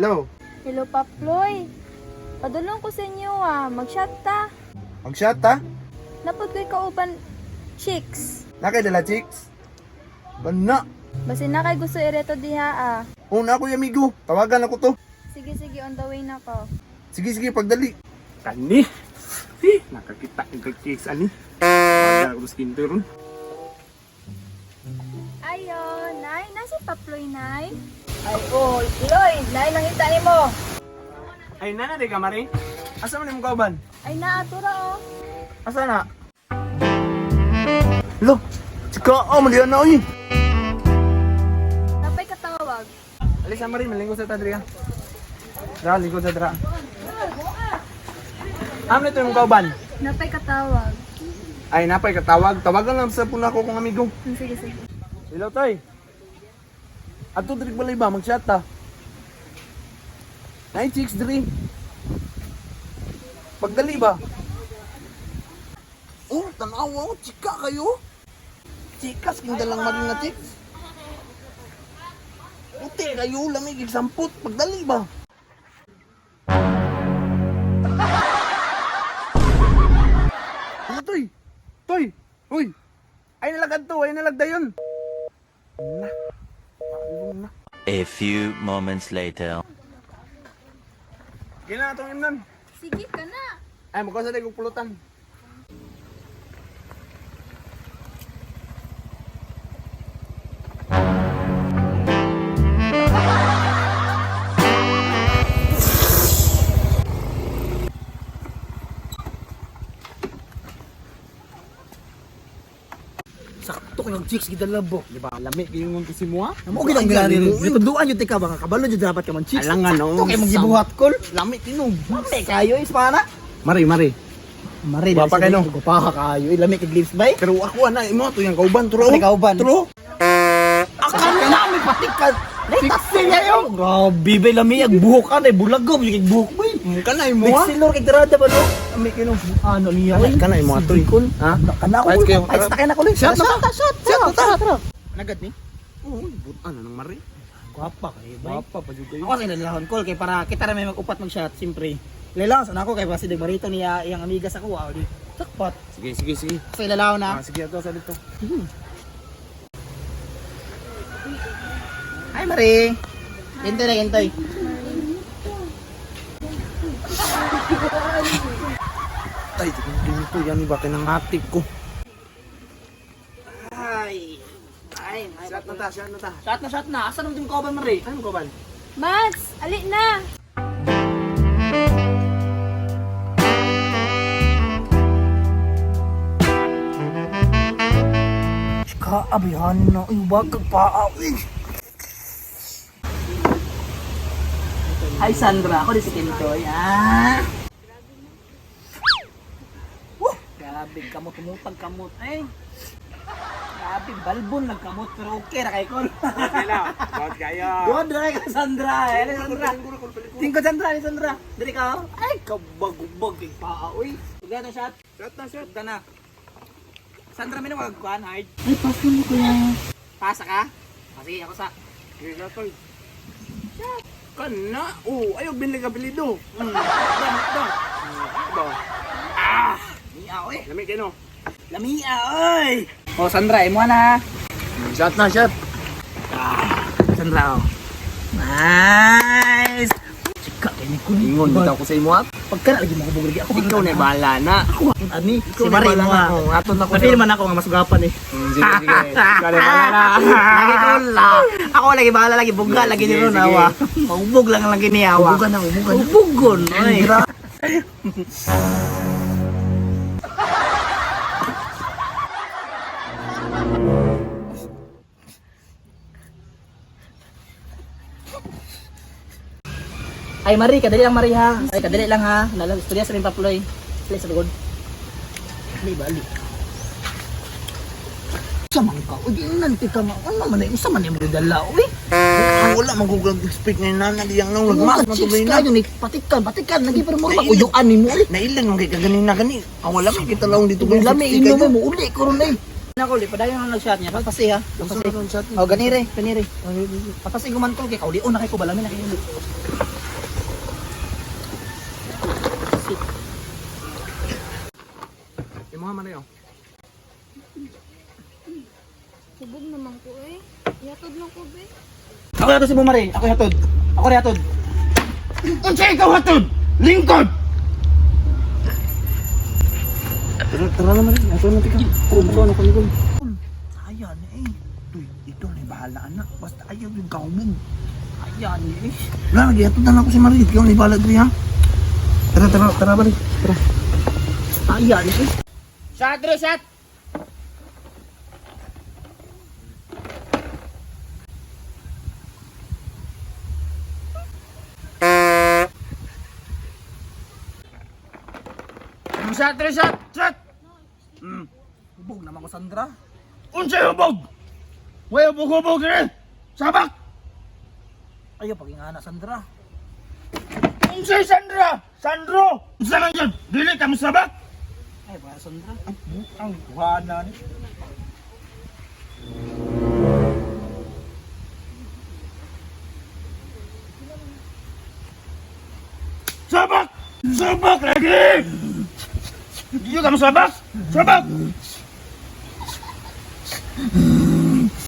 Hello. Hello, Paploy. Padulong ko sa inyo ah. Mag-shot ta. Mag-shot ta. Napod ko'y kauban chicks. Nakay dala chicks. Bana. Basin na kay gusto ireto diha ah. Una ako yung amigo. Tawagan ako to. Sige, sige, on the way na ko. Sige, sige, pagdali. Kani. Eh, nakakita ang cakes ani. Tawagan ako sa kinto ron. Ayo, Nay. Nasa Paploy, Nay? Ay, oh, Loy. Nay, nangita ni mo. Ay, nana di ka, Mari. Asa man imong kauban? Ay, naatura oh. Asa na? Lo, chika, oh, mali na oy. Napay katawag. Alis na Mari, malingkod sa tadri ka. Dra, lingkod sa dra. Am na ito yung kauban? Napay katawag. Ay, napay katawag. Tawagan lang sa puna ko kong amigo. Sige, sige. Hello, tay. Ato diri balay ba mag-chat ta. Nay chicks diri. Pagdali ba? Oh, tanawa oh, chika kayo. Chikas king dalang maring na chicks. Puti kayo lamig ig samput pagdali ba? Ano toy? Toy! Uy! Ay nalagad to, ay nalagdayon. Na. Palong na. A few moments later. Kailan atong imnon? Sige ka na. Ay, mukha sa kong pulutan. Sakto kayong chicks gidala bo. Di ba, lami kayo ngon kasi mo, ha? Mo gid ang gani rin. Gituduan jud ka ba nga kabalo jud dapat ka man chicks. Alangan, no? Sakto kay mong gibuhat kol. Lami tinog. Lami kayo is pana. Mari, mari. Mari Gwapa kayo, no? Gwapa ka kayo. Eh, lami kay lips bay. Pero ako ana imo to yung kauban tro. Ano kauban? Tro. Akan lami patikan. Sexy kayo. Grabe bay lami ag buhok ka na bulag go kay buhok bay. Kana imo ha? Sexy lor kay darada ba no? Lami tinog. Ano niya? Kana imo ato. Ha? Kana ako. Ayos kayo. Ay, sa na ko. Shot na Shot, shot, shot. Tara, tara. Nagad ni. Oh, butan na ng Mari. Gwapa kayo bay. Gwapa pa jud kayo. Ako sa ilalahon call kay para kita ra may mag-upat mag-shot siyempre. Lilang sana ako kay basi marito niya iyang amiga sa kuha di. Jackpot. Sige, sige, sige. Sa ilalahon na. Ah, sige ato sa dito. Ay Mari. Hintoy na hintoy. Tay, dito yan ba kinang atik ko. Ay. Ay, ay. Shot na ta, shot na ta. Shot na shot na. Asa naman yung kauban Mari? Ano kauban? Mads, ali na. Kaabihan na. Ay, wag kag paa. Uy. Hi Sandra, ako din si Kentoy. Ah. Woo! Grabe kamot, tumutag kamot. Ay. Grabe, balbon lang kamot pero okay ra kay kol. Bawat kayo. Good ra kay Sandra. Eh, Sandra. Tingko Sandra, eh, Sandra. Diri ka. oh. Ay, kabagubag kay paa uy. Ugda na shot. Shot na, shot. Ugda na. Sandra, may nawag kuan hard. Ay, paso mo kuya. Pasa ka? Ah, sige, ako sa. Sige, shot, tol. Kana, oh, ayaw binli ka pilido. Dam, dam. Ba. Ah, Mia oy. Lami kayo no. Lamia oy. Oh, Sandra, imo na. Shot na, shot. Ah, Sandra oh. Nice. Chika kay ni kun. Ingon bitaw ko sa imo, ha? Pagka na lagi mo kubog lagi ako. Ikaw na bahala na. Ako ani. Ikaw Si na Mari bahala mo na. ah. Oh, aton na ko. Napili man ako nga mas gwapa ni. Sige, sige. Ikaw na bahala na. Lagi ko la. Ako lagi bahala lagi buga lagi ni Sige, ron sige. awa. Maubog lang lagi ni awa. Ubugan na, ubugan na. Ubugon oy. Ay Mari, kadali lang Mari ha. Ay kadali lang ha. Nalang istorya sa ning paploy. Dali sa lugod. Dali bali. Sa man ka, uy, nanti ka nga. Ano man ay, usa man ay mo dala, uy. Ang wala man ko expect nga nana diyang nang nagmas Mas man tuloy na. kayo ni patikan, patikan lagi pero mo makuyuan nimo ulit. Nailan man kay kaganina gani. Ang wala man kita laong dito Lami inom mo uli ko ron ay. Nako, li padayon ang nag-shot niya. Pagpasi ha. Unsa Pagpasi. man shot ni? Oh, ganire, ganire. Pagpasi guman ko kay kaulion na kay ko balami na kayo. Imo nga Maria. Oh. Hubog naman ko eh. Ihatod na ko, be. Ako hatod si Bumari. Ako hatod. Ako rin hatod. Unsa ikaw hatod? Lingkod. Tara, tara na Maria. Ato na tika. Kumo ano ko ko. Ayan eh. Tuy, ito na bahala anak. Basta ayaw yung kaumong. Ayan eh. Wala, gihatod na lang ako si Maria. Ikaw na bahala diri ha. Tara, tara, tara Maria. Tara. Ayan eh. Shot, dre, shot. Shot, dre, shot, shot. Hubog naman ko Sandra. Unsay hubog? Way hubog-hubog rin. Sabak. Ayo pagingana Sandra. Unsay Sandra? Sandro. Unsa man yun? Dili ka mo sabak. Ay, pa Sandra. Ang kuhana ni. Sabak! Sabak lagi! Hindi ka mo sabak! Sabak!